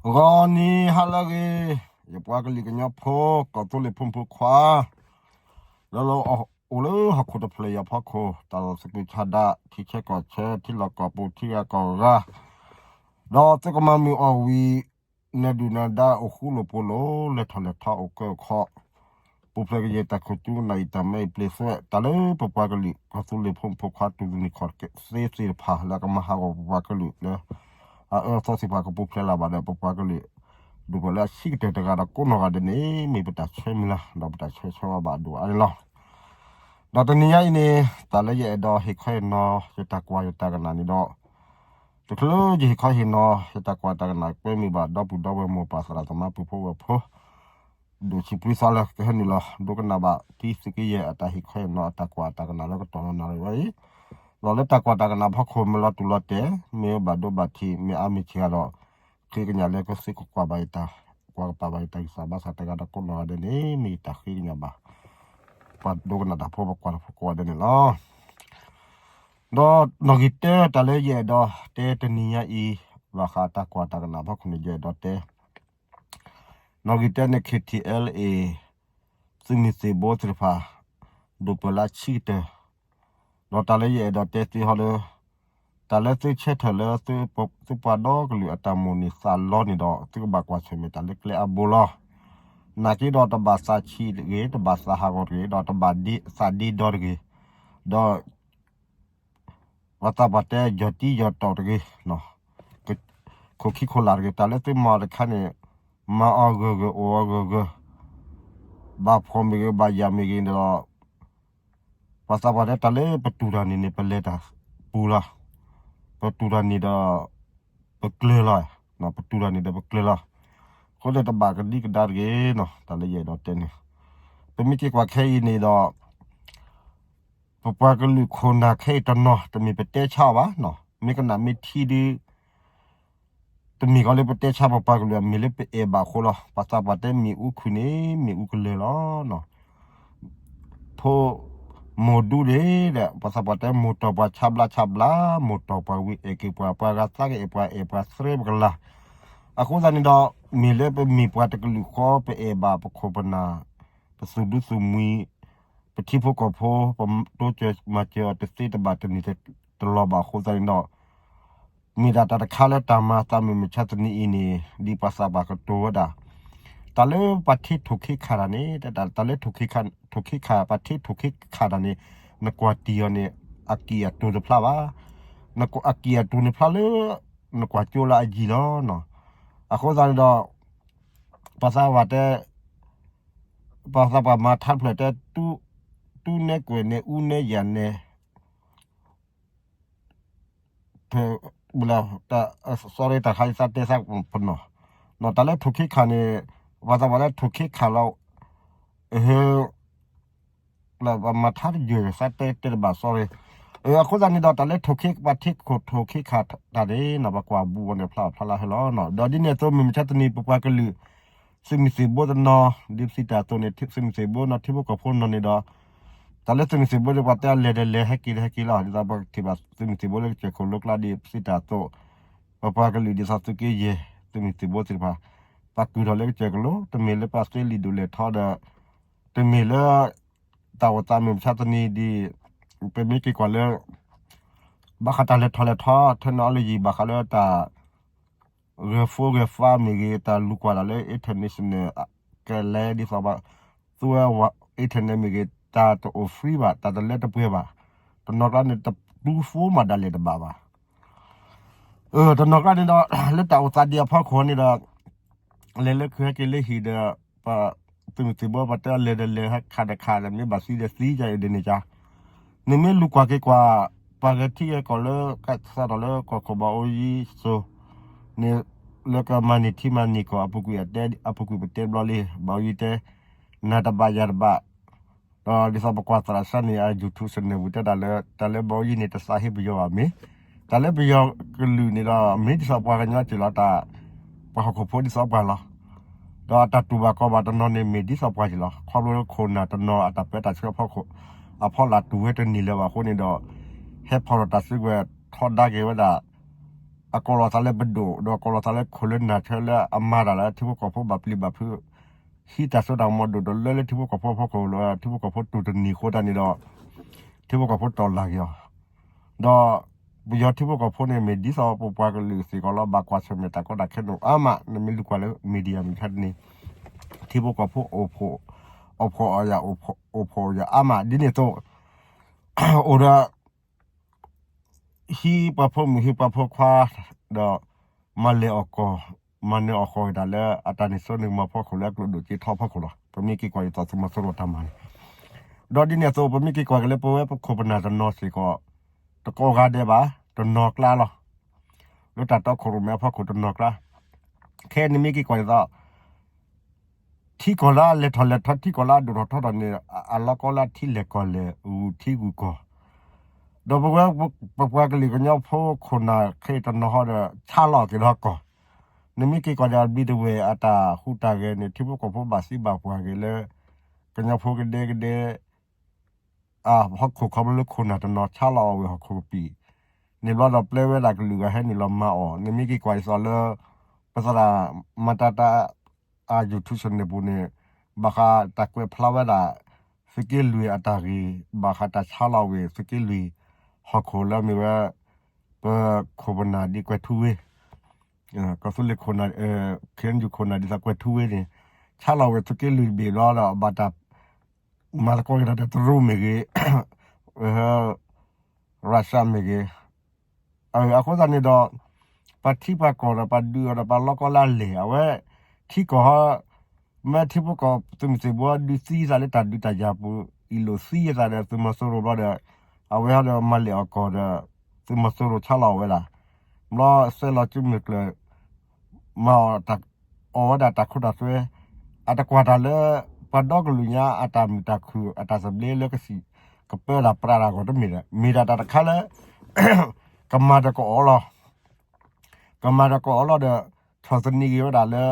ဂီၤနံၤဟါလၢအဂ့ၤ, ယပှၤကလုာ်ကညီဖိ ကီၢ်သူလ့ၤဖိမုၣ်ဖိခွါ လၢလၢအိၣ်လၢဟီၣ်ခိၣ်တဖျၢၣ်အံၤအဖီခိၣ်, တၢ်လီၢ်သကုၤဆါဒး ထံဆၢကီၢ်ဆၢ ထံလီၢ်ကီၢ်ပူၤ ထံဂၤကီၢ်ဂၤ, ဒီးသုကမၤမုာ်အီၣ်ဝံၤ နဒုၣ်နဒါအိၣ်ဃူလိာ်ဖိးလိာ် လဲၤထီၣ်လဲၤထီအိၣ်ကၢအိၣ်ခီ, ပူၤဖျဲးကယဲၢ်တၢ်ခိၣ်သူကနၣ်အံၤ တၢ်မၢအံၤပျ့ၤသွဲ တၢ်လၢပပှၤကလုာ် ကီၢ်သူလ့ၤဖိမုၣ်ဖိခွါ တူၢ်သနံးခီၣ်သ့သ့ၣ်တဖၣ် လၢအကမၤဟးဂီၤပပှၤကလုာ်လၢ အအၢအသီသ့ၣ်တဖၣ်ကပူၤဖျဲးလၢၤဘၣ်ဒီး ပပှၤကလုာ် ဒိၣ်ပှၤလၢအဆံးကတၢၢ်တဂၤဒီးကိးနီၢ်ဂၤဒဲးန့ၣ် မ့ၢ်ပတၢ်ဆၢမုၢ်လၢ် ဒီးပတၢ်ဆၢဆၢဝါဘၣ်အဒိၣ်အါန့ၣ်လီၤ. ဒီးတနံၤညါအံၤန့ၣ် တၢ်လၢယအဲၣ်ဒိးဟ့ၣ်ခီဟ့ၣ်နီၤ ယတၢ်ကွၢ်ယတၢ်ကနၣ်န့ၣ်ဒီး တချုးယဟ့ၣ်ခီဟ့ၣ်နီၤ ယတၢ်ကွၢ်တၢ်ကနၣ် ကွဲမုာ်ဘၣ်ဒီပုၢ်ဒီဝဲၢ်မိၢ်ပၢ်သရၣ်သမါပုၢ်ဖိဝဲၢ်ဖိ ဒိၣ်ဆံးပှံၤသီလၢကဟဲနုာ်လီၤ ဒိကနၣ်ဘၣ်တံသုးက့ယဲၢ်အတၢ်ဟ့ၣ်ခီဟ့ၣ်နီၤ အတၢ်ကွၢ်တၢ်ကနၣ်လၢကတီၢ်နီၢ်နၣ်ရံၣ်ဝဲအံၤ, ဒီးလၢတၢ်ကွၢ်တၢ်ကနၣ်ဖီခိၣ် မ့ၢ်လီၤတူၢ်လီၤတဲာ် မ့ၢ်ဘၣ်ဒိဘၣ်ထံး မ့ၢ်အါမ့ၢ်ဆံးဂၤဒီး ဃ့ကညးလၢကသုကကွၢ်ဘၣ်ယတၢ် ကွၢ်ကပာ်ဘၣ်ယတၢ်ဂံၢ်စၢ်ဘါစၢ်တဂၤဒီးကိးနီၢ်ဂၤဒဲးန့ၣ် မ့ၢ်ယတၢ်ဃ့ကညးဘၣ် ပှၤဒိကနၣ်တၢ်ဖိ ပှၤကွၢ်တၢ်ဖိကိးဂၤဒဲးန့ၣ်လီၤ. ဒီးနီၣ်ဂံၢ်တၢ တၢ်လၢယအဲၣ်ဒိးတဲတနံၤညါအံၤ ဘၣ်ဃးတၢ်ကွၢ်တၢ်ကနၣ်ဖီခိၣ်န့ၣ် ယအဲၣ်ဒိးတဲ နီၣ်ဂံၢ်တၢန့ၣ် ခ့ထံၣ်အဲလ်အ့ၣ် သုးမုၢ်သံၣ်ဘိသ့ၣ်တဖၣ် ဒိၣ်ပှၤလၢအဆံးကတၢၢ်, ဒီးတၢ်လၢယအဲၣ်ဒိးတဲသ့ဟီလၢ တၢ်လၢသုဆၢထၢၣ်လၢ သုပှၤဒီကလုာ်အတၢ်မိၣ်န့ၢ်သးလီန့ၣ်ဒီး သုကဘၣ်ကွၢ်ဆၢၣ်မဲာ်တၢ်လၢကျဲအါဘိလီၤ. နာ်က့ဒီးတဘၣ်သးဆံးတဂ့ၤ, တဘၣ်သးဟးဂီၤတဂ့ၤ, ဒီးတဘၣ်သးဒ့ဒီတဂ့ၤ, ဒီး ပှၤသးပှၢ်တဲ ယီၢ်တံယီၢ်တီၢ်တဂ့ၤ, ခိၣ်ခံခိၣ်လၢ်တဂ့ၤ, တၢ်လၢသုမၤအီၤတခါန့ၣ် မၤအီၤဂၢၢ်ဂၢၢ် အိၣ်အီၤဂၢၢ်ဂၢၢ်, ဘၣ်ဖှီၣ်မ့ၢ်ဂ့ၤ ဘၣ်ယာ်မ့ၢ်ဂ့ၤန့ၣ်ဒီး ပှၤသးပှၢ်တဲ တၢ်လၢပတူၢ်တၢ်န့ၣ်န့ၣ် ပလဲၤတၢ်ပူၤလီၤ. ပတူၢ်တၢ်န့ၣ်ဒီး ပကျၢၤလီၤ. ပတူၢ်တၢ်န့ၣ်ဒီးပကျၢၤလီၤ. အဃိန့ၣ်တဘၣ်ကဒံကဒါတဂ့ၤနီၤ, တၢ်လၢယအဲၣ်ဒိးတဲန့ၣ် ပမ့ၢ်က့ၤကွၢ်ခဲအံၤန့ၣ်ဒီး ပပှၤကလုာ်ခိၣ်နၢ်ခဲအံၤတနီၤ တမ့ၢ်ပတဲဆါအီၤဘၣ်, မ့ၢ်ကနၣ်မ့ၢ်ထံဒု တမ့ၢ်ကီးလၢပတဲဆါပပှၤကလုာ် အမ့ၢ်လၢပအဲၣ်ဘၣ်အဃိလီၤ. ပှၤသးပှၢ်တဲမ့ၣ်အူခုၣ်န့ၣ် မ့ၣ်အူကလၢၤလီၤ. ဖိမိၢ်ဒူန့ၣ်ဒီး ပှၤသးပှၢ်တဲမိၢ်တီၢ်ပှၤဆါဘျါဆါဘျါ, မိၢ်တီၢ်ပှၤဝံၤအဲၣ်က့ၤပှၤ, ပှၤဂၤသးကအဲၣ်ပှၤ အဲၣ်ပှၤသြဲပကလၤ. အဃိသတးန့ၣ်ဒီး မ့ၢ်လၢပမ့ၢ်ပှၤတကလုာ်ဃီ ပအဲၣ်ဘၣ်ပခိၣ်ပနၢ် ပသူၣ်ဒူသူၣ်မှံၤ ပထံဖိကီၢ်ဖိ ပတိစၢၤမၤစၢၤအီၤတသ့တဘၣ်တနံၤတလီၤဘၣ်အဃိသတးန့ၣ်ဒီး မ့ၢ်ဒၣ်တၢ်တခါလၢတၢ်မၤသးမုၢ်မဆါတနံၤအံၤန့ၣ် ဒ်ပှၤသးပှၢ်ကတိၤဝဲဒၣ် တၢ်လၢပှၤထံထိၣ်ခ့ခၣ်တၢ်န့ၣ် တၢ်လၢထိၣ်ခ့ခၣ် ပှၤထံထိၣ်ခ့ခၣ်တၢ်န့ၣ် နကွၢ်တံၢ်အီၤန့ၣ် အကံၢ်အတူၢ်တဖျါဘၣ်. အကံၢ်အတူၢ်န့ၣ်ဖျါလၢ နကွၢ်ကၠိလၢအယံၤလီၤ. အဃိသတးန့ၣ်ဒီး ပှၤသးပှၢ်တဲ ပှၤသးပှၢ်မၤထါတဖျၢၣ်တဲ တူနဲကွဲးနဲ အူနဲယာ်နဲ sorry တၢ်ခါယသးတဲသးပနီၣ်, တၢ်လၢထိၣ်ခ့ခၣ်န့ၣ် ပှၤသးပှၢ်လၢထိၣ်ခ့ခၣ်လီၤ, ပှၤမၤထါတယုၢ်သးတဲတဲတဘၣ် sorry. အဃိသတးန့ၣ်ဒီး တၢ်လၢထိၣ်ခ့ ပှၤထံခိၣ်ထိၣ်ခ့ခၣ်တၢ်န့ၣ် ပကွၢ်ဘူးဝဲန့ၣ်ဖျါဖျါလၢဟဲလီၤ. ဒီးဒ်န့ၣ်အသိး မုၢ်မဆါတနံၤ ပပှၤကလုာ် သုးမုၢ်သံၣ်ဘိတနီၤ ဒ်ပစံးတၢ်အသိးန့ၣ် သုးမုၢ်သံၣ်ဘိနီၤ ထံဖိကီၢ်ဖိနီၤန့ၣ်ဒီး တၢ်လၢသုးမုၢ်သံၣ်ဘိဒီး ပှၤတဲအလဲၤဒီးလဲၤ ဟဲက့ၤဒီးဟဲက့ၤလီၤ. ဒ်သိးပထံၣ်ဘၣ်သုးမုၢ်သံၣ်ဘိလၢကစၢၢ်ခိၣ်လိကျါဒ်ပစံးတၢ်အသိး ပပှၤကလုာ်ဒ်သိးသုးက့ယဲၢ် သုးမုၢ်သံၣ်ဘိသ့ၣ်တဖၣ် ပှၤကုၢ်ထီၣ်လၢကစၢၢ်ကလိ တမ့ၢ်လၢပှၤသ့လံာ်ဒိၣ်လဲၢ်ထီဒီး တမ့ၢ်လၢ တၢ်အိၣ်သးမုၢ်မဆါတနံၤဒ် ပမ့ၢ်က့ၤကွၢ်လၢ ဘၣ်ဃးတၢ်လဲၤထီၣ်လဲၤထီ technology ဘၣ်ဃးလၢတၢ် ဂဲၤဖိဂဲၤဖးမ့ၢ်ဂ့ၤ တၢ်လူၤကွၢ်တၢ်လၢ international ကလဲၤဒ်သိးဘၣ် သူဝဲ internet မ့ၢ်ဂ့ၤ တၢ်တအိၣ် free ဘၣ် တၢ်တလၢတပှဲၤဘၣ်. တနီၤကျါန့ၣ် တ ဒူဖိမးဒၣ်လဲာ်တဘၣ်ဘၣ်. တနီၤကျါန့ၣ်ဒီး လၢတၢ်အိၣ်သးဒံးအဖီခိၣ်န့ၣ်ဒီး လဲၤလၢခုဟဲက့ၤလၢဟံၣ်ဒီး ပသုးမုၢ်သံၣ်ဘိ ပှၤတဲလဲၤဒီးလဲၤ ဟဲခးဒီးခးဒီး မ့ၢ်ဘၣ်သံဒီးသံ ယအဒ်န့ၣ်ကါ နမ့ၢ်လူၤကွၢ်က့ၤကွၢ် ပှၤဂဲၤထံဂဲၤကီၢ်လၢ ကစးထီၣ်လၢကီၢ်ခိၣ်ဘၣ်အိယံၤစိၤန့ၣ် လၢကမၤန့ၢ်ထံမၤန့ၢ်ကီၢ် အပူၤကွံာ်အတဲ အပူၤကွံာ်ပတဲဘျီလံ ဘၣ်အိယံၤတဲ နၤတဘၣ်ယၤတဘၣ် ဒီးဒ်သိးပကွၢ်သရၣ်စၢ်န့ၣ် အ YouTube channel ပူၤတဲဒၣ်လၢ တၢ်လၢဘၣ်အိယံၤန့ၣ် တသးဟ့ပယီၤဘၣ်မ့ၢ် တၢ်လၢပယီၤကလုာ်န့ၣ်ဒီး မ့ၢ်ဒ်သိးပှၤကညီက့ၤလီၤ တၢ် ပှၤဟီၣ်ခိၣ်ဖိဒ်သိးပှၤလီၤ. ဒီးတၢ်တူၢ်ဘၣ်ခီဘၣ်တနီၤန့ၣ် မ့ၢ်ဒ်သိးပှၤက့ၤလီၤ. ခီဖျိလၢခိၣ်နၢ်တနီၤအတၢ်ပၢတၢ်ဆှၢအဖီခိၣ် အဖီလာ်တူၢ်ဝဲတန့ၢ်လၢၤဘၣ်အဃိန့ၣ်ဒီး ဟဲဖီၣ်ထီၣ်တၢ်စုကဝဲၤထီဒါက့ၤဝဲဒၣ် အကိးလီၤသးလၢပဒိၣ် ဒီးကိးလီၤသးလၢခိၣ်လၢနၢ်ဆၢလၢအမၤတၢ်လၢထံဖိကီၢ်ဖိဘၣ်ပျံၤဘၣ်ဖုး ဟံးတၢ်စိတၢ်ကမီၤဒိၣ်တလၢလၢထံဖိကီၢ်ဖိအဖီခိၣ်လၢ ထံဖိကီၢ်ဖိတူၢ်တန့ၢ်အဃိသတးန့ၣ်ဒီး ထံဖိကီၢ်ဖိတီၢ်လၢ်က့ၤအီၤ ဒီးပယီၤထံဖိကီၢ်ဖိန့ၣ် မ့ၢ်ဒ်သိးပပှၤကလုာ်စ့ၢ်ကီးလီၤ ဘၣ်ကွၢ်ဆၢၣ်မဲာ်တၢ်ကီတၢ်ခဲဒိၣ်အါမး နမ့ၢ်လူၤကွၢ်လၢ media မုၢ်ခါတနံၤ ထံဖိကီၢ်ဖိ အိၣ်ဖှိၣ်အီၣ်ယၤ အိၣ်ဖှိၣ်အီၣ်ယၤအါမး ဒ်န့ၣ်အသိး အိၣ်ဒီး ဟံးပှၤဖိမုၣ်ဟံးပှၤဖိခွါ ဒီးမၤလဲၢ်အီၣ်ကီၢ် မၤနၢၤအီၣ်ဃီၣ်ဝဲဒၣ်လၢအတၢ်န့ၢ်စိန့ၢ်ကမီၤဖီခိၣ်လၢအကျိၣ်ဒိၣ်က့ထီဖီခိၣ်လီၤ. ပမ့ၢ်က့ၤကွၢ်ဒ်သိးသုးမီၤစိရိၤတၢ်မၤန့ၣ် ဒီးဒ်န့ၣ်အသိး ပမ့ၢ်က့ၤကွၢ်က့ၤလၢပဝဲပခိၣ်ပနၢ်တနီၤစ့ၢ်ကီး တကိးဂၤဒဲးဘၣ် တနီၤကျါလီၤ. လၢတၢ်တီခိၣ်ရိၣ်မဲအဖီခိၣ်တနီၤကျါ ခဲအံၤနမ့ၢ်က့ၤကွၢ်ဒ်သိး ထံကီၢ်လၢအလဲၤထီၣ်လဲၤထီ ထံကီၢ်လၢအဒိၣ်ထီၣ်ထီထီၣ်န့ၣ် အလီၢ်ကီလၢအထံလဲၢ်ကီၢ်လဲၢ် ဂုာ်ထံဂုာ်ကီၢ် ဒီးပဝဲ ပပှၤကလုာ်ကညီဖိခိၣ်နၢ်ခဲအံၤတနီၤဟီဒီး ဆါလီၤက့ၤဒီးကီၢ်, နမ့ၢ်က့ၤကွၢ်ဒီး ဘံတဝဲၢ်အတၢ်ဟူးတၢ်ဂဲၤန့ၣ် ထံဖိကီၢ်ဖိဘၣ်သံဘၣ်ပှၢ်က့ၤလၢ ကညီဖိကဒဲကဒဲ အဟီၣ်ခိၣ်ခီဖျိလၢခိၣ်နၢ်တနီၤဆါလီၤအီၤဝဲဟီၣ်ခိၣ်ကပံာ်န့ၣ်ဘျီဒီး ပျဲဝဲဒၣ်ကလုာ်ဂၤဟဲနုာ်လီၤမၤအီၤ, နမ့ၢ်က့ၤကွၢ်ဒ်သိးလၢ ပသရၣ်မၤတၢ်တၢ် အ YouTube channel ပူၤန့ၣ် ဘၣ်ဃးတၢ်ကွဲးဖျါဝဲဒၣ် သုးက့လွံၢ်အတၢ်ဂ့ၢ် ဘၣ်ဃးတၢ်ဆါလီၤဝဲသုးက့လွံၢ် ဟီၣ်ခိၣ်လၢအမ့ၢ်ဝဲ ပခိၣ်ပနၢ်ဒ်ကွဲၤထူဝ့ ကီၢ်သူလ့ၤခိၣ်နၢ် KNU ခိၣ်နၢ်ဒ်သိးကွဲၤထူဝ့န့ၣ် ဆါလီၤဝဲသုးက့လွံၢ်တဘ့ၣ်ဘျီဒီး ဘၣ်တၢ်မၤသကိးက့ၤဒီးတရူးမ့ၢ်ဂ့ၤ Russia မ့ၢ်ဂ့ၤ အဃိသတးန့ၣ်ဒီး ပှၤထံပှၤကီၢ်ဒီးပှၤဒုးအီၤဒီးပှၤလီၢ်ကီၢ်လၢအလဲၢ် အဝဲ ထံကီၢ်ဟီ မ့ၢ်ထံဖိကီၢ်သုးမုၢ်သံၣ်ဘိဒုးသံသးလၢတၢ်ဒုးတၢ်ယၤပူၤ အံၤလိာ်သံသးဒီးသုးမီၤစိရိၤဘျီဒီး အဝဲဟီဒီးမၤလဲၢ်အီၣ်ကီၢ်ဒီး သုးမီၤစိရိၤဆါလီၤဝဲဒၣ် ဘျီစဲးလီၤကၠူမုၢ်ကျၢၤ မၤအီၣ်တၢ် အီၣ်ဝဲဒၣ်တၢ်ခိတၢ်သွဲ အတကွၢ်တၢ်လၢ ပှၤဒီကလုာ်ညါအတၢ်မုာ်တၢ်ခုၣ် အတၢ်သဘျ့လၢကစံးကပၢဒၣ်ပြးတၢ်အဂီၢ်တမ့ၢ်ဒီး မ့ၢ်ဒၣ်တၢ်တခါလၢ ကမၤဒီးကအီၣ်လီၤ ကမၤဒီးကအီၣ်လီၤဒီး ထီၣ်သနံးက့ၤဝဲဒၣ်လၢ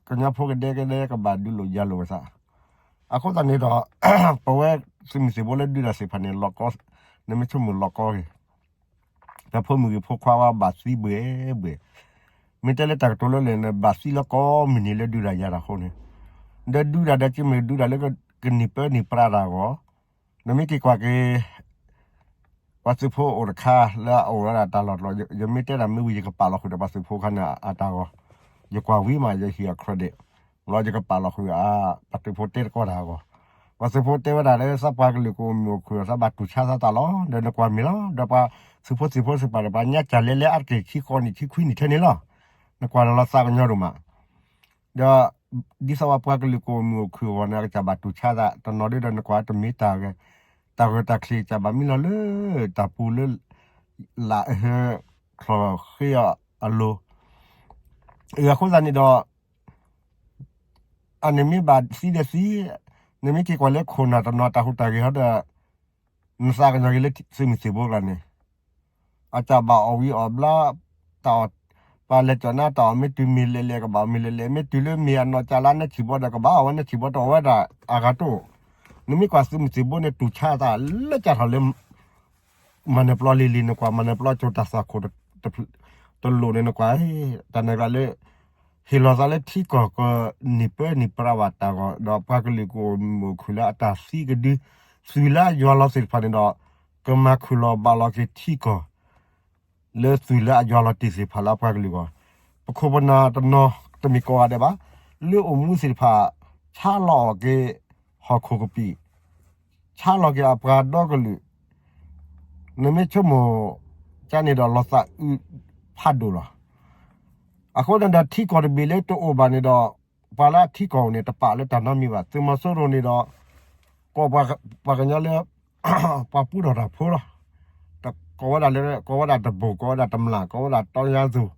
ကညီဖိကဒဲကဒဲကဘၣ်ဒုးလိာ်ယၤလိာ်ဝဲသး အဃိသတးန့ၣ်ဒီး ပဝဲသုးမုၢ်သံၣ်ဘိလၢဒုးတၢ်သ့ၣ်တဖၣ်န့ၣ် လီၤကီ နမ့ၢ်ဆိကမိၣ်လီၤကီဂ့ၤ တၢ်ဖိမုၢ်ဂ့ၤဖိခွါဝဲဘၣ်သံဘှဲဘှဲ မ့ၢ်တဲလၢတၢ်ကတိၤလၢလဲၣ်န့ၣ် ဘၣ်သံလၢကီမုၢ်နံၤလၢဒုးတၢ်ယၤတၢ်အဃိန့ၣ် ဒီးဒုးတၢ်ဒီးကမ့ၢ်ဒုးတၢ်လၢကနံၣ်ပၢနံၣ်ပြးတၢ်အဂီၢ် နမ့ၢ်က့ၤကွၢ်က့ၤ ပှၤသုးဖိအိၣ်တခါလၢအအိၣ်ဝဲဒၣ်တၢ်လီၢ်တလီၢ် ယမ့ၢ်တဲတၢ်မ့ၢ်ဝံၤ ယကပာ်လီၤဃုာ်ဒီးပှၤသုးဖိခါန့ၣ်အတၢ်ဂီၢ် ယကွၢ်ဝံၤမး ယဟ့ၣ်အီၤ credit လီၤ ယကပာ်လီၤဃုာ်အ ပှၤသုးဖိတဲတကီတၢ်အဂီၢ် ပှၤသုးဖိတဲဝဲဒၣ်လၢ သးပှၤကလုာ်ကအိၣ်မုာ်အိၣ်ခုၣ်ဒီး သးဘၣ်တူၢ်ဆါသးတၢ်လီၤ ဒီးနကွၢ်မ့ၢ်လီၤ ဒီးပှၤသုးဖိသံၣ်ဖိသ့ၣ်တဖၣ်ဒီး ပှၤညါကၢ်လဲလဲအါတက့ၢ် ခံဃီနံၣ် ခံခွံနံၣ်ထဲန့ၣ်လီၤ နကွၢ်လီၤသးကညီၤဒိၣ်မး ဒီး ဒ်သိးပှၤကလုာ်ကအိၣ်မုာ်အိၣ်ခုၣ်အဂီၢ်န့ၣ် အကစၢ်ဘၣ်တူၢ်ဆါသး တနီၤဒ်ဒီးနကွၢ်တမ့ၢ်တၢ်ဂဲၤ တၢ်ဂဲၤတၢ်ချ့ကစၢ်ဘၣ်မံလီၤလၢ တၢ်ပူၤလၢ လၢအဟဲ ချီၣ်ဃ့အီၤအလိၤ အဃိသတးန့ၣ်ဒီး အန့ၣ်မ့ၢ်ဘၣ်သံဒီးသံ နမ့ၢ်က့ၤကွၢ်လၢခိၣ်နၢ်တနီၤတၢ်ဟူးတၢ်ဂဲၤဟီဒီး နသးကညီၤက့ၤလၢသုးမုၢ်သံၣ်ဘိအကျါန့ၣ် အတၢ်ဘၣ်အီၣ်ဝံၤအီၣ်ဘျါ တၢ်အီၣ် ပှၤလဲၤကၠီၣ်နါတၢ်အီၣ်မ့ၢ်တုၤမ့ၢ်လဲၤလဲၤကဘၣ်အီၣ်မ့ၢ်လဲၤလဲၤ မ့ၢ်တုၤလၢမ့ၢ်အနီၢ်ကၢ်လၢနၢဆံၣ်ဘီဒီးကဘၣ်အီၣ်ဝဲနၢဆံၣ်ဘီတအိၣ်ဝဲဒၣ်အဂၤတအိၣ် နမ့ၢ်ကွၢ်သုးမုၢ်သံၣ်ဘိန့ၣ် တူၢ်ဆါသးလၢကၢ်ထီၣ်လၢ မၤနၢၤပျီလံၤလံၤ နကွၢ် မၤနၢၤပျီကၠိတၢ်သွၣ်ခိၣ်တလိၣ်န့ၣ် နကွၢ် တၢ်နၢၤကျါလၢ ဟ့ၣ်လီၤသးလၢထံကီၢ်ကနံၣ်ပၢနံၣ်ပြးဘၣ်တၢ်ဂီၢ် ဒီးပှၤကလုာ်ကအိၣ်မုာ်အိၣ်ခုၣ်လၢအတၢ်သံကဒု သုးလၢအယွၤလီၤသ့ၣ်တဖၣ်န့ၣ်ဒီး ကမၤခုၣ်လီၤဘၣ်လီၤက့ၤထံကီၢ် လၢသုးလၢအယွၤလီၤတ့ၢ်သ့ၣ်တဖၣ်လၢအပှၤကလုာ်အဂီၢ် ပခိၣ်ပနၢ်တနီၤတမ့ၢ်ကိးဂၤဒဲးဘၣ် လၢအိၣ်မူသ့ၣ်တဖၣ် ဆါလီၤအီၤက့ၤ ဟီၣ်ခိၣ်ကပံာ် ဆါလီၤက့ၤအပှၤဒီကလုာ် နမ့ၢ်ဆိကမိၣ် ကန့ၣ်ဒီးလီၤသးအုးဖးဒိၣ်လီၤ. အဃိန့ၣ်ဒီးထံကီၢ်တဘ့ၣ်လၢတအိၣ်ဘၣ်န့ၣ်ဒီး ပှၤလၢအထံကီၢ်အိၣ်န့ၣ် တပာ်လၢတၢ်နီတမံၤဘၣ်. သုးမီၤစိရိၤန့ၣ်ဒီး ကိးပှၤကညီလၢ ပှၤပူထီၣ်တၢ်ဖိလီၤ. ကိးဝဲဒၣ်လၢ ကိးဝဲဒၣ်တဘိၣ် ကိးဝဲဒၣ်တမျၢ် ကိးဝဲဒၣ်တီညါသူၣ်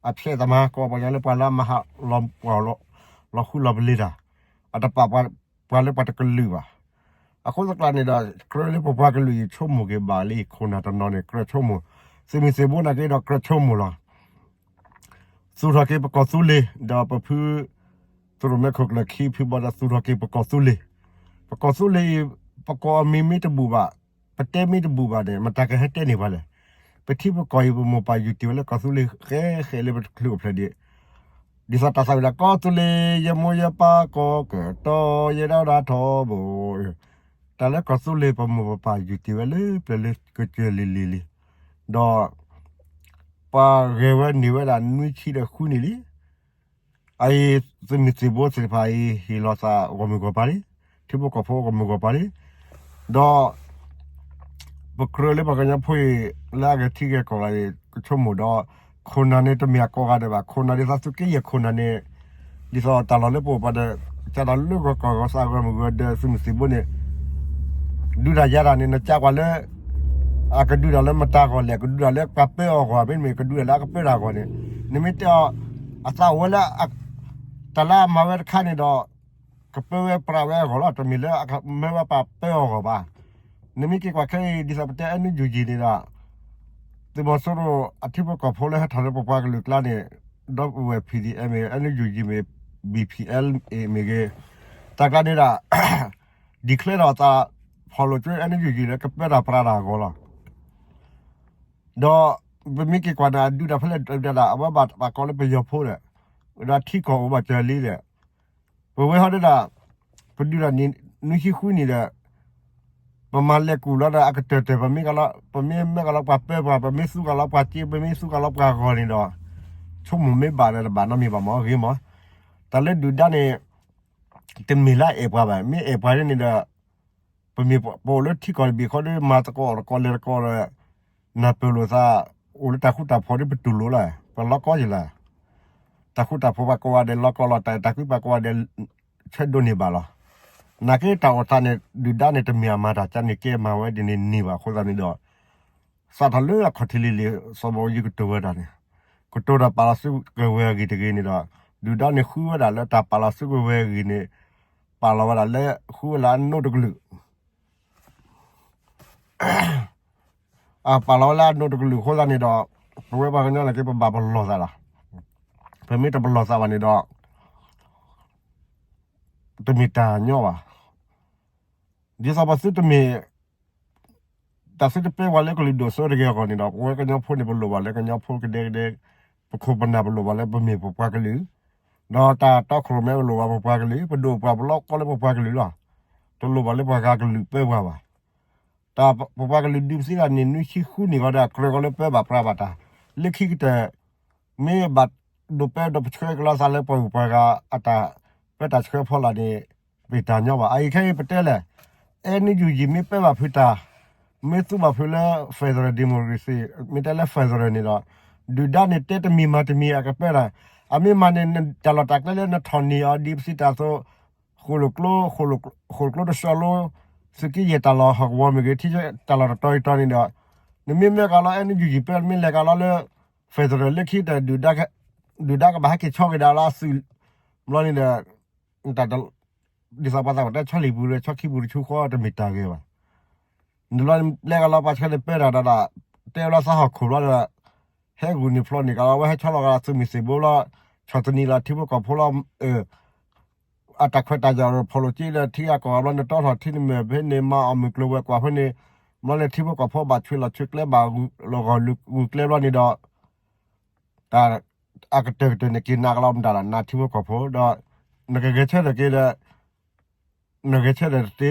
အဖျဲးသမါ ကိးပှၤကညီလၢပှၤလၢအမၤဟးလီၤပှီၢ် လီၤဃူလီၤပလ့ၤတၢ် အတပာ်ပှၤလၢပှၤတကလုာ်ဘၣ်. အဃိသတးန့ၣ်ဒီး ကြၢးလၢပပှၤကလုာ်အံၤဆိကမိၣ်က့ၤဘၣ်လံ ခိၣ်နၢ်တနီၤန့ၣ် ကြၢးဆိကမိၣ် သုးမုၢ်သံၣ်ဘိနာ်က့ဒီးကြၢးဆိကမိၣ်လီၤ. သူၣ်ထီၣ်က့ၤပကီၢ်သူလ့ၤ ဒီးပဖု သုးရိၣ်မဲခိၣ်ကျၢၢ်ခံဖုဘီဒီးသူၣ်ထီၣ်က့ၤပကီၢ်သူလ့ၤ. ပကီၢ်သူလ့ၤအံၤ ပကိးအမံၤမ့ၢ်တဘူၣ်ဘၣ် ပတဲမ့ၢ်တဘူၣ်ဘၣ်န့ၣ် မတၤကဟဲတဲန့ၢ်ပှၤလဲၣ်. ပထံပကီၢ်အံၤ ပမိၢ်ပၢ်ယူၤတ့ၢ်ဝဲလၢကီၢ်သူလ့ၤဃဲဃဲလၢပတချုးအိၣ်ဖျဲၣ်ဒံး, ဒ်သိးတၢ်သးဝံၣ်ဒၣ် ကီၢ်သူလ့ၤ ယမိၢ်ယပၢ်ကီၢ်ကတီၤ ယဒၣ်ဒၣ်ထီဘိ, တၢ်လၢကီၢ်သူလ့ၤ ပမိၢ်ပပၢ်ယူၤတ့ၢ်ဝဲလၢပျၢၤလၢကစၢၢ်လံၤလံၤလံၤ, ဒီး ပှၤဂဲၤဝဲန့ၢ်ဝဲဒၣ်နွံဆံဒီးဃုနံၣ်လံ. အအံၤ သုးမုၢ်သံၣ်ဘိသ့ၣ်တဖၣ်အံၤ ဟ့ၣ်လီၤသးဂီၢ်မုၢ်ဂီၢ်ပၤလံ, ထံဖိကီၢ်ဖိဂီၢ်မုၢ်ဂီၢ်ပၤလံ, ဒီး ပကြၢးလၢပှၤကညီဖိအံၤ လၢအဂဲၤထံဂဲၤကီၢ်လီၤအံၤ ကဆိကမိၣ်ဒီး ခိၣ်နၢ်န့ၣ် တမ့ၢ်အကိးဂၤဒဲးဘၣ်, ခိၣ်နၢ်ဒ်သိးသုးက့ယဲၢ်ခိၣ်နၢ်န့ၣ် ဒ်သိးတၢ်လီၢ်လၢပအိၣ်ပှၤဒီး ကစၢ်ဒီးလၢဂီၤကီၢ်ဂီၤသးဂီၢ်မုၢ်ဂီၢ်ဒီး သုးမုၢ်သံၣ်ဘိန့ၣ် ဒုးတၢ်ယၤတၢ်န့ၣ် နကးကွၢ်လၢ အကဒုးတၢ်လၢမတၤဂီၢ်လဲၣ်, ကဒုးတၢ်လၢပှၤပၢအီၤဂီၢ် မ့တမ့ၢ်ကဒုးတၢ်လၢအကပၢတၢ်ဂီၢ်န့ၣ်, နမ့ၢ်တဲအီၤ အသးအိၣ်ဝဲလၢ တၢ်လၢအမၤဝဲတခါန့ၣ်ဒီး ကပၢဝဲပြးဝဲအဂီၢ်လီၤ, တမ့ၢ်လၢအမၢဝဲပှၤပၢအီၤဂီၢ်ဘၣ်. နမ့ၢ်က့ၤကွၢ်ခဲအံၤ ဒ်သိးပတဲ NUG န့ၣ်ဒီး သုးမီၤစိရိၤအထံဖိကီၢ်ဖိလၢဟဲထီၣ်လၢပပှၤကလုာ်ကျါန့ၣ် ဒီပုၢ်ဝဲၢ် P D M မ့ၢ်ဂ့ၤ, NUG မ့ၢ် B P L မ့ၢ်ဂ့ၤ, တၢ်ကျါန့ၣ်ဒီး declare ဒီးအသး ဖီၣ်လိာ်ကွဲ NUG လၢကပၢတၢ်ပြးတၢ်အဂီၢ်လီၤ. ဒီးပမ့ၢ်က့ၤကွၢ်န့ၣ် အဒုးတၢ်ဖဲလဲၣ်ဒၣ် အဝဲဘၣ်ကိးလၢပယီၤဖိဒီး ဒီးထံကီၢ်အိၣ်ဘၣ်စၢၤလံဒီး ပဝဲဟီဒၣ် ပဒုးတၢ်နံၣ်နွံဆံဃုနံၣ်ဒီး ပမၤလဲၤကူၣ်လီၤဒီး အကတၢၢ်တၢၢ် ပမ့ၢ်ကလီ ပမ့ၢ်မၢကလီပှၤပၢပှၤ ပမ့ၢ်သူကလီပှၤစ့ ပမ့ၢ်သူကလီပှၤဂီၢ်န့ၣ်ဒီး ဆိကမိၣ်မ့ၢ်ဘၣ်ဒီးတဘၣ်နီတမံၤဘၣ်မ့ၢ်ဂ့ၤမး. တၢ်လၢဒုၣ်ဒါန့ၣ် တမ့ၢ်လၢအအဲၣ်ပှၤဘၣ်. မ့ၢ်အဲၣ်ပှၤဒ်န့ၣ်ဒီး ပမ့ၢ်ပအိၣ်လၢထံကီၢ်တဘ့ၣ်ဃီဒီး မၤသကိးအီၣ်သကိးလဲၤသကိးဒီး နၢ်ပၢၢ်လိာ်သး အိၣ်လၢတၢ်ဃူတၢ်ဖိးဒီး ပတူၢ်လိာ်လီၤ. ပလီကီယလၢ တၢ်ဃူတၢ်ဖိးပှၤကိးဂၤဒဲး လီကီလီၤ. တၢ်အဲၣ်တၢ်ကွံပှၤကိးဂၤဒဲး ဆၢဒိးန့ၢ်ဘၣ်လီၤ. နာ်က့တၢ်အိၣ်သးန့ၣ် ဒုၣ်ဒါန့ၣ် တမ့ၢ်အမၤတၢ်ကန့ၣ် ကဲမၤဝဲဒ်န့ၣ်န့ၢ်ဘၣ်အဃိသတးန့ၣ်ဒီး စးထီၣ်လၢအခီၣ်ထံးလံၤလံၤ စီၤဘၣ်အူကၠံကတိၤဝဲဒၣ်န့ၣ် ကတိၤတၢ်ပာ်လီၤစုကဝဲၤအဂ့ၢ်တဂ့ၤန့ၣ်ဒီး ဒုၣ်ဒါန့ၣ်ဃုဝဲဒၣ်လၢတၢ်ပာ်လီၤစုကဝဲၤအဂ့ၢ်န့ၣ် ပာ်လီၤဝဲဒၣ်လၢ ဃုဝဲလၢအနိးတကလုာ် အပာ်လီၤဝဲလၢအနိးတကလုာ်အဃိသတးန့ၣ်ဒီး ပဝဲပှၤကညီန့ၣ်က့ ပဘၣ်ပလီၢ်သးလီၤ. ပမ့ၢ်တပလီၢ်သးဘၣ်န့ၣ်ဒီး တမ့ၢ်တၢ်ညီဘၣ်. ဒ်သိးပသုတမ့ၢ် တၢ်သုတပၢပှၤလၢကလုာ်ဒိၣ်စိတဂ့ၤအဂီၢ်န့ၣ်ဒီး ပဝဲကညီဖိန့ၣ် ပလိၣ်ဘၣ်လၢကညီဖိကဒဲကဒဲ ပခိၣ်ပနၢ်ပလိၣ်ဘၣ်လၢပမ့ၢ်ပပှၤကလုာ် ဒီးတၢ်တီခိၣ်ရိၣ်မဲပလိၣ်ဘၣ်ပပှၤကလုာ် ပဒိၣ်ပှၤပလီကီလၢပပှၤကလုာ်လီၤ. တလိၣ်ဘၣ်လၢပှၤဂၤကလုာ်ပၢပှၤဘၣ်. တၢ်ပပှၤကလုာ်ဒုးပသံတၢ်န့ၣ် နွံဆံဃုနံၣ်ဂီၢ်ဒီး ကြၢးကီးလၢပၢဘၣ်ပြးဘၣ်တၢ် လၢခံကတၢၢ် မ့ၢ်ဘၣ်ဒိးပၢဒီးပဆှၢကလီသးလၢပှၤဂုၤပှၤဂၤအတၢ်ပၢတၢ်ဆှၢဖီလာ်န့ၣ် ပတၢ်ညီဘၣ်. အအံၤခဲအံၤပတဲလဲၣ် အဲၣ်နယူၢ်ယံၢ် မ့ၢ်ပၢဘၣ်ဖုးတၢ် မ့ၢ်သူဘၣ်ဖုးလၢ federal democracy မ့ၢ်တဲလၢ federal န့ၣ်ဒီး ဒုၣ်ဒါန့ၣ်တဲတမံၤမၤတမံၤအကပၢတၢ် အမ့ၢ်မၤန့ၣ် တၢ်လီၢ်တၢ်ကျဲလၢနထီၣ်န့ၢ်အီၤဒ်ပစံးတၢ်အသိး ဃိၣ်လိာ်ကျိ ဃိၣ်လိာ်ကျိတဆှီလိ သုးက့ယဲၢ်တၢ်လီၢ်ဟီၣ်ကဝီၤမ့ၢ်ဂ့ၤ ထံတၢ်လီၢ်တတီၤအံၤတီၤန့ၣ်ဒီး နမ့ၢ်မၢကလီ အဲၣ်နယူၢ်ယံၢ် ပၢ မ့ၢ်လဲၤကလီလၢ federal လၢခံတၢ် ဒုၣ်ဒါကဘၣ်ဟဲက့ၤဆီက့ၤဒၣ်လၢအသုး ဘျီန့ၣ်ဒီး ဒ်သိးပှၤသးပှၢ်တဲဆီလံာ်ပူၤဒီး ဆီခံပူၤတဆူဃီတမ့ၢ်တၢ်ဂ့ၤဘၣ်. နဘျီလဲၤကလီပှၤဆှၢန့ၣ်ပၢတၢ်ဒီး တဲဝဲလၢသးဟီၣ်ခိၣ်ဘျီဒီး ဟဲဂုာ်န့ၢ်ဖျိးန့ၢ်ကလီ ဝဲဟဲဆီလီၤကလီသုးမုၢ်သံၣ်ဘိလီၤ ဆီၣ်သနံးလီၤထံဖိကီၢ်ဖိလီၤ အတၢ်ခွဲးတၢ်ယာ်ဖီၣ်လိာ်က့ဒီး ထံဂၤကီၢ်ဂၤဘျီ နတီထီၣ်ထံနမဲာ်ဖဲန့ၣ် မၤအီၣ်မုၢ်ကျိၤဝဲၤကွာ်ဖဲန့ၣ် ဘျီန့ၣ် ထံဖိကီၢ်ဖိဘၣ်ဆွ့ၣ်လီၤဆွ့ၣ်ကျဲ ဘၣ်ဂုာ်လီၤဂီၢ်ဂုာ်ကျဲဘျီန့ၣ်ဒီး တၢ်အကတၢၢ်ကတၢၢ်န့ၣ် က့ၤနာ်ကလီမတၤလီၤ နၤထံဖိကီၢ်ဖိဒီး နကဂဲၤဆၢထၢၣ်က့ၤဒီး နဂဲၤဆၢထၢၣ်တသ့ နဘျီ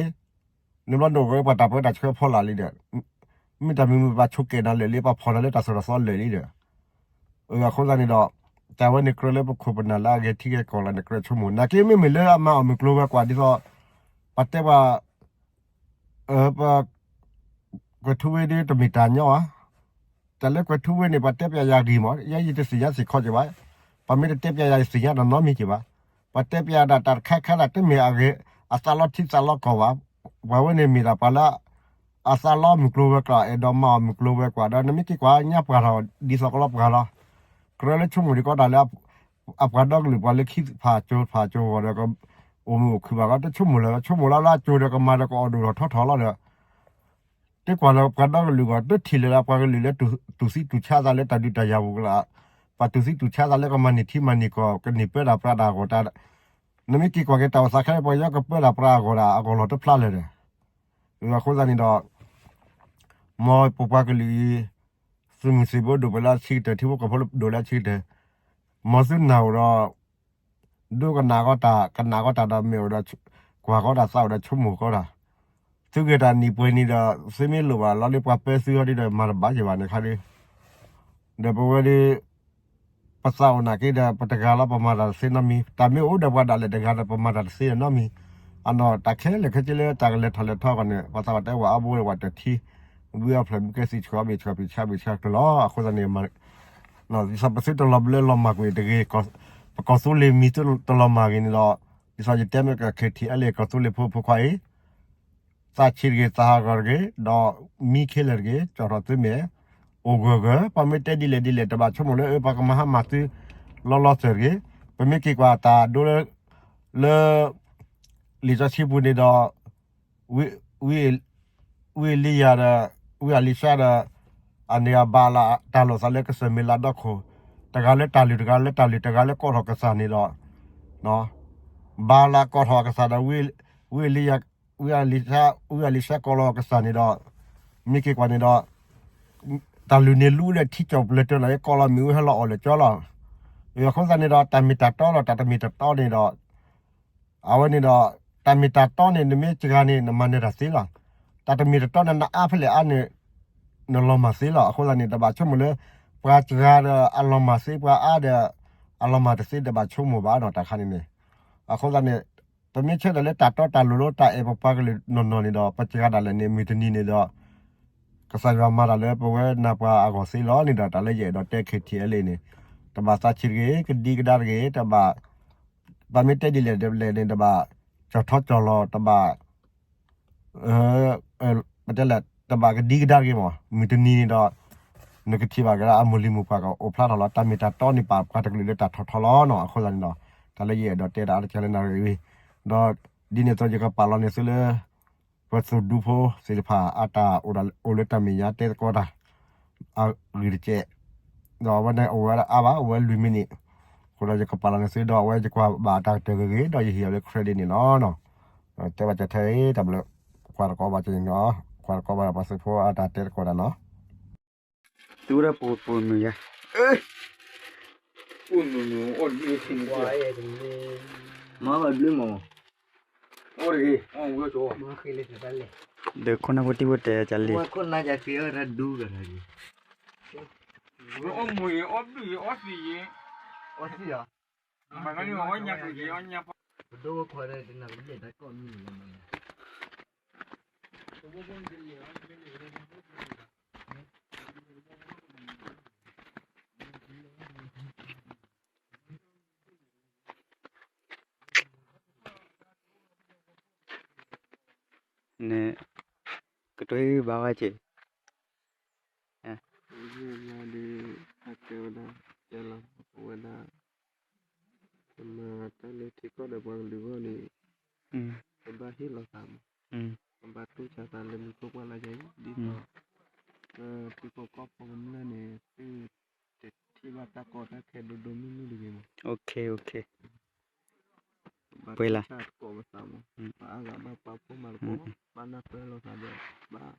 နအိၣ်ဝဲပှၤတၢ်ပၢတၢ်ဆှၢဖီလာ်လံဒီး မ့ၢ်တၢ်မုာ်မုာ်ပှၤဆိးကဲးနၤလၢာ်လံ ပှၤဖီၣ်နၤလၢတၢ်သိၣ်တၢ်သီလၢာ်လံဒီး အဃိသတးန့ၣ်ဒီး တၢ်ဝဲန့ၣ်ကြၢးလၢပခိၣ်ပနၢ်လၢအဂဲၤထံဂဲၤကီၢ်လၢန့ၣ် ကြၢးဆိကမိၣ် နာ်က့မ့မ့ၢ်လၢအမၤအီၣ်မုၢ်ကျိၤဝဲၤကွာ်ဒ်သိး ပှၤတဲပှၤ ပ ကွဲးထူဝ့ဒီးတမ့ၢ်တၢ်ညီဧါ. တၢ်လၢကွဲးထူဝ့န့ၣ် ပှၤတဲပျးယၤဂ့ၤမး ယဲယတသ့ၣ်ညါစ့ၢ်ကီးက့ၤဘၣ်. ပှၤမ့ၢ်တတဲပျးယၤယသ့ၣ်ညါတနီတမံၤက့ၤဘၣ်. ပှၤတဲပျးဒၣ်တၢ်တခါခါဒၣ် တမ့ၢ်အဂ့ၤ အသးလီထံသးလီကီၢ်ဘၣ်. ပှၤဝဲန့ၣ်မ့ၢ်ဒၣ်ပှၤလၢ အသးလီမုၢ်ကျိၤဝဲၤကွာ် အဲၣ်ဒိးမၤအီၣ်မုၢ်ကျိၤဝဲၤကွာ်ဒီး နမ့ၢ်က့ၤကွၢ်ညါပှၤထီၣ်ဒ်သိးကလီပှၤလီၤ. ကြၢးလၢဆိကမိၣ်ဒံးကီးတၢ်လၢ အပှၤဒီကလုာ်ပှၤလၢခံဖးကၠိဖးကၠိဂီၢ်ဒီး အိၣ်မုာ်အိၣ်ခုၣ်ဘၣ်ကီး တဆိကမိၣ်လၢၤ ဆိကမိၣ်လၢလၢအကၠိဒီးကမၤဒီးကအိၣ်ဒိၣ်ထီၣ်ထီထီၣ်လီၤဒီး တကွၢ်လၢပှၤဒီကလုာ်ဂီၢ် တထံၣ်လၢၤလၢပှၤကလုာ်လၢတူၢ်သံတူၢ်ဆါသးလၢတၢ်ဒုးတၢ်ယၤပူၤကလာ်, ပှၤတူၢ်သံတူၢ်ဆါသးလၢကမၤန့ၢ်ထံမၤန့ၢ်ကီၢ် ကန့ၢ်ပၢတၢ်ပြးတၢ်အဂီၢ်တၢ်, နမ့ၢ်က့ၤကွၢ်က့ၤတၢ်အိၣ်သးခဲအံၤ ပှၤကညီကပၢတၢ်ပြးအဂီၢ်ဒၣ် အဂီၢ်လီၤတဖျါလၢၤဒီး, အဃိသတးန့ၣ်ဒီး မ်ပပှၤကလုာ်အံၤ သး သုးမုၢ်သံၣ်ဘိဒိၣ်ပှဲၤလၢအဆံးကတၢၢ် ထံဖိကီၢ်ဖိဒိၣ်လၢအဆံးကတၢၢ်, မ်သုနၢ်အိၣ်ဒီး ဒိကနၣ်ကီတၢ် ကနၣ်ကီတၢ်ဒီးမ့ၢ်အိၣ်ဒီး ကွၢ်ကီတၢ်သးအိၣ်ဒီးဆိကမိၣ်ကီတၢ်, သုဂဲၤတၢ်နံၣ်ပှဲၤနံၣ်ဒီး သုမ့ၢ်လိၣ်ဘၣ်လီၤလၢပှၤပၢသုဟီဒ်ဒီး မၤတဘၣ်ယံၤဘၣ်န့ၣ်ခါဒ်, ဒီးပဝဲဒၣ် ပသးအိၣ်နာ်က့ဒီး ပတဂၤလီၤပမၤတၢ်တသ့နီတမံၤ, တၢ်မ့ၢ်အိၣ်ဒီးပှၤဒၣ်လဲာ်တဂၤဒီး ပမၤတၢ်တသ့နီတမံၤ, အနီၢ်တၢ်ခဲလၢာ်ခဲဆ့လၢတၢ်ကလဲၤထီၣ်လဲၤထီအဂီၢ်န့ၣ် ပှၤသးပှၢ်တဲဝဲအါဘိဝဲတထံ ဘုအဖျၢၣ်ဘုကဲသံၣ်ဆှီဘ့ၣ်ဆှီဖံးဆါဘ့ၣ်ဆှီကျၢၤလီၤ. အဃိသတးန့ၣ် ဒ်သိးပသုတလီၤဘျၢလီၤမၢ်ကွံာ်တဂ့ၤ, ပကီၢ်သူလ့ၤမံၤသုတလီၤမၢ်ဂ့ၤန့ၣ်ဒီး, ဒ်သိးယတဲမ့ၢ်က ခ့ထံအဲလ့ၣ် ကီၢ်သူလ့ၤဖိဖိခွါအံၤ သးဆံးတဂ့ၤ သးဟးဂီၤတဂ့ၤ ဒီးမံခ့လၢာ်တဂ့ၤ ကၠီၣ်ထီၣ်သုမဲာ် အိၣ်ဂၢၢ်ဂၢၢ်, ပှၤမ့ၢ်တဲဒ်လဲၣ်ဒ်လဲၣ် တဘၣ်ဆိကမိၣ်လၢအပှၤကမၤဟါမၢ်သု လီၤလီၤစၢၤတဂ့ၤ. ပမ့ၢ်က့ၤကွၢ်တၢ်ဒိလၢ လၢ လံာ်စီဆှံပူၤန့ၣ်ဒီး ဝံ ဝံအ့လံယၤဒီး ဝံအလံၤၡါဒီး အန့ၣ်အဘၤအးလး တၢ်လိာ်သးလၢကစၢၢ်မ့ၢ်လးဒီခိၣ်, တဂၤလၢတၢ်လုၢ် တဂၤလၢတၢ်လုၢ် တဂၤလၢကိးထီၣ်ကစၢ်န့ၣ်ဒီး ဘၤအးလးကိးထီၣ်အကစၢ်ဒီး ဝံအ့လံယၤ ဝံအလံၤၡါ ဝံအလံၤၡါကိးလီၤကစၢ်န့ၣ်ဒီး မ့ၢ်က့ၤကွၢ်န့ၣ်ဒီး တၢ်လုၢ်န့ၣ်လူလၢထံကၠီၣ်ပျၢၤတၢၢ်လီၤ ကိးလီၤမ့ၣ်အူဟဲလီၤအီၣ်လၢကၠီလီၤ. အဃိသတးန့ၣ်ဒီး တၢ်မ့ၢ်တၢ်တီလီၤ တၢ်တမ့ၢ်တတီန့ၣ်ဒီး အဝဲန့ၣ်ဒီး တၢ်မ့ၢ်တၢ်တီန့ၣ် နမ့ၢ်စှၤန့ၣ် နမၤနၢၤတၢ်သ့လီၤ. တၢ်တမ့ၢ်တတီန့ၣ် နအါဖဲလဲၣ်အါန့ၣ် နလီၤမၢ်သ့လီၤ. အဃိသတးန့ၣ် တဘၣ်ဆိကမိၣ်လၢ ပှၤစှၤဒီးအလီၤမၢ်သ့ ပှၤအါဒီး အလီၤမၢ်တသ့ တဘၣ်ဆိကမိၣ်ဘၣ်နီၤ တၢ်ခါန့ၣ်န့ၣ်. အဃိသတးန့ၣ် ပမ့ၢ်ဆၢထၢၣ်လၢတၢ်တီတၢ်လိၤလၢတၢ်အဲၣ်ပပှၤကလုာ်နီၢ်နီၢ်န့ၣ်ဒီး ပစှၤဒၣ်လဲာ်န့ၣ် မုၢ်တနံၤန့ၣ်ဒီး ကစၢ်ယွၤမၤတၢ်လၢပဝဲနၤပှၤအဂီၢ်သ့လီၤန့ၣ်ဒီး တၢ်လၢယအဲၣ်ဒိးတဲ ခ့ထံအဲလ့ၣ် န့ၣ် တဘၣ်သးဆံးတဂ့ၤ ကဒံကဒါတဂ့ၤ တဘၣ် ပမ့ၢ်တဲဒ်လဲၣ်ဒ်လဲၣ်န့ၣ် တဘၣ်ကၠီၣ်ထီကၠီၣ်လီၤ တဘၣ် ပတဲလဲၣ် တဘၣ်ကဒံကဒါတဂ့ၤမး မုၢ်တနံၤန့ၣ်ဒီး နကထံၣ်ဘၣ်ကဒါအမိၢ်လံၤမိၢ်ပှၢ်ကအိၣ်ဖျါထီၣ်လီၤ. တၢ်မ့ၢ်တၢ်တီန့ၣ် ပာ်ပှၤတကလုာ်လၢတၢ်ထီၣ်ထီလီၤနီၤ. အဃိသတးန့ၣ်ဒီး တၢ်လၢယအဲၣ်ဒိးတဲတၢ်အါတက့ၢ်လၢနၣ်ရံၣ်ဝံၤ ဒီးဒ်န့ၣ်အသိး ယကပာ်လီၤန့ၢ်သုလၢ ပသုးဒူဖိသ့ၣ်တဖၣ် အတၢ်အိၣ်လၢတၢ်မဲာ်ညါတဲသကိးတၢ် အဂ့ၢ်တကဲး ဒီးအဝဲန့ၣ်အိၣ်ဝဲဒၣ်အါဘၣ် အိၣ်ဝဲလွံၢ်မံးနံး, အဃိဒီးယကပာ်လီၤန့ၢ်သုဒီး အဝဲယကွၢ်ဘၣ်တၢ်ကတၢၢ်ဂ့ၤဂ့ၤ ဒီးယဟ့ၣ်အီၤလၢ credit န့ၣ်လီၤ. တဲဘၣ်ကထဲအံၤ တၢ်ဘျုး ကွၢ်တကိးဘၣ်က့ၤနီၤ, ကွၢ်တကိးဘၣ်ပှၤသုးဖိအတၢ်တဲသကိးတၢ်နီၤ. သူဝဲဒၣ်ပူၤပူၤမုၢ်ယါ, ပူၤမုၢ်မုၢ်အိၣ်ဒ်ထံနက့, မၤဘၣ်ဘျုးမး, အိၣ်တဂ့ၤ, ဒီးခိၣ်နၢ်ဖိတံၢ်ဖိတဲကလံ, ခိၣ်နၢ်ယၤက့ၤအီၣ်တၢ်ဒူဂၤ, အိၣ်မူၤယံၤ အိၣ်ဘျုးယံၤ အိၣ်သံယံၤ, အိၣ်သံယံၤ, မၤကန့ၣ် အိၣ်ညါပူၤယံၤ အိၣ်ညါပူၤ, ပဒိၣ်ဖိခွါဒီးတနၢ်ပလ့ၣ်တၢ်ကိးမုၢ်လီၤ. န့ၣ် ကတွံဘၣ်ဝဲက့ၤ, ယဲၢ်ဘျီဒီး အကဲဝဲဒၣ် ကဲလီၤ အဝဲဒၣ် ကမၤတၢ်လၢထံကီၢ်ဒီးပှၤကလုာ်အဂီၢ်န့ၣ် ကဘၣ်ဟ့ၣ်လီၤသးမး, ကဘၣ်တိစၢ်သးလၢမူခိၣ်ပှၢ်လၢယဲအံၤ ဒ်သိး ပထံဖိကီၢ်ဖိကမျၢၢ်န့ၣ် သုတထံၣ်ဘၣ်တၢ်ကီတၢ်ခဲဒိၣ်ဒိၣ်မုၢ်မုၢ်တဂ့ၤမး, ဘၣ်တိစၢ်သကိးပသးမး, ပှၤအါဂၤဘၣ်ပာ်ဖှိၣ်မၤသကိး, ဘၣ်နၢ်ပၢၢ်လိာ်သးဒီး ဘၣ်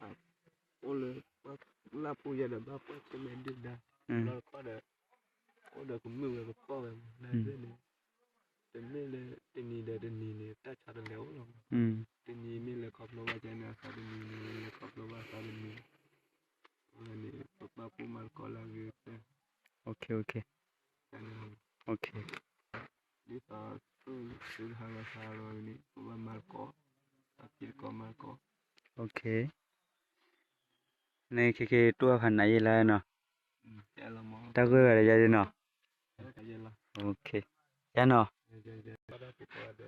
အိၣ်လၢ လၢပူၤယဲဒီး ဘၣ်ပှၢ်ဆၢၣ်မဲာ်ဒုၣ်ဒါ လီၢ်တခီဒီး အိၣ်ဒီးကမုာ်ဝဲကကီၢ်ဝဲမး လၢအဂ့ၢ်န့ၣ် တမ့ၢ်လၢတနံၤဒီးတနံၤန့ၣ် တၢ်ဆါတလဲၤအိၣ်လီၤမး, တနံၤမ့ၢ်လဲၤခီဖျိဘၣ်ကန့ၣ် အသီတနံၤန့ၣ် လဲၤခီဖျိဘၣ်အသီတနံၤ, အဝဲန့ၣ် ပပာ်ဖှိၣ်မၤသကိးလၢအဂ့ၤကတၢၢ် ဒ်သိး သုတဟးဂီၤဆါလီၤန့ၣ် ပဘၣ်မၤသကိး ပဖံးသကိးမၤသကိး, န့ၣ် ခဲက့ၤတူၢ်အဖးနးယဲလၢနီၤ, တၢ်ဂိၢ်ဂၤဒီးယဲဒ်နီၤ, ယဲနီၤ, ဆွံ သ့ၣ်တပျ့ၤတၢ်ယ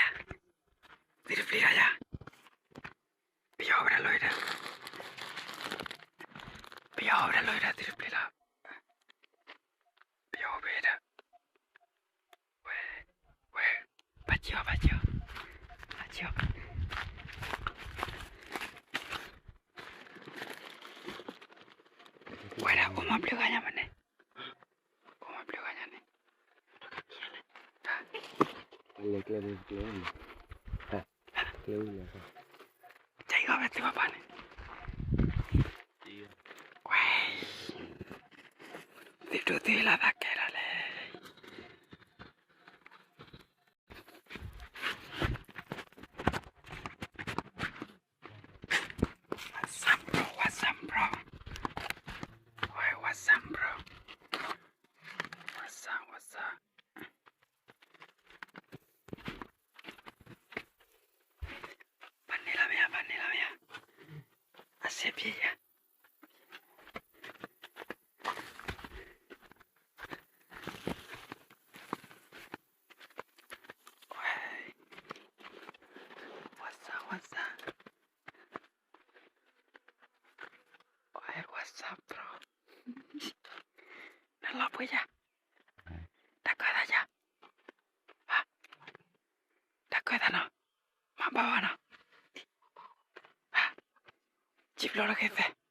ၤ, သ့ၣ်တပျ့ၤတၢ်ယၤ, ပယီၤဝဲဒၣ်လီၤဝဲဒၣ်, ပယီၤဝဲဒၣ်လီၤဝဲဒၣ် သ့ၣ်တပျ့ၤတၢ်, ပယီၤဝဲဒၣ်, ဝဲ, ဝဲ ဘျုးဂၤညါမးန့ၣ်, အိၣ်မးဘျုးဂၤညါန့ၣ်, လဲၤကျဲန့ၣ်ကျဲန့ၣ်, ကျဲဝံၤလဲၤ, ကဲအံၤဂီၢ်ဝဲသုဘၣ်ဘၣ်န့ၣ်, ဝဲ, သုဒိၣ်သုလီၤသးကဲလီၤလဲၣ်. ဝါစၢ် bro, ဝါစၢ် bro, ဝဲ ဝါစၢ် bro, ဝါစၢ် ဝါစၢ်, ပှၤန့ၢ်လီၤမ့ၢ်ဧါ, ပှၤန့ၢ်လီၤမ့ၢ်ဧါ, အစ့ၢ်ပ့ၤယၤ ဝဲ, ဝါစၢ် ဝါစၢ်, ဝဲ ဝါစၢ် bro, နလီၤပှ့ၤယၤ, တၢ်ကၢသးယၤ, တၢ်ကၢသးနီၤ, မၤဘၣ်ဝဲနီၤ, စံးဘျုးလီၤက့ၤသဲ